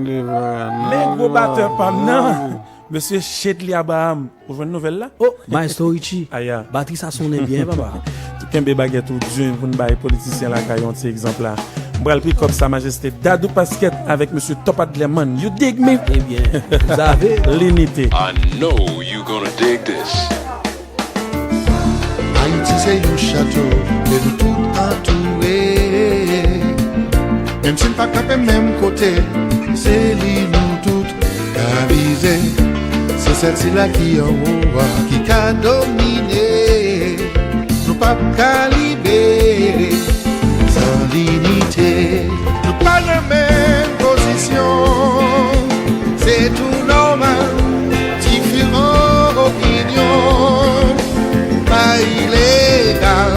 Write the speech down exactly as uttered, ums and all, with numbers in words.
Men gwo batè pa m nan. Mesye Shedly Abraham, ou jwenn nouvèl la? Oh, Maestro Richie. Aya. Batri sa sonnen byen, papa. Kenbe bagèt ou di pou n bay politisyen lakay yon ti egzanp la. M pral pick up Sa Majeste Dadou Pasquet avèk Mesye Top Adlerman. You dig me? Ebyen, vous avez. Linite. I know you gonna dig this. Ayiti se yon chato, e nou tout antoure. Menm si n pa kanpe menm kote, se li nou tout ka vize. Se sèl sila ki anwo a ki ka domine. Nou p ap ka libere san linite. Nou pa nan menm pozisyon, se tou nòmal.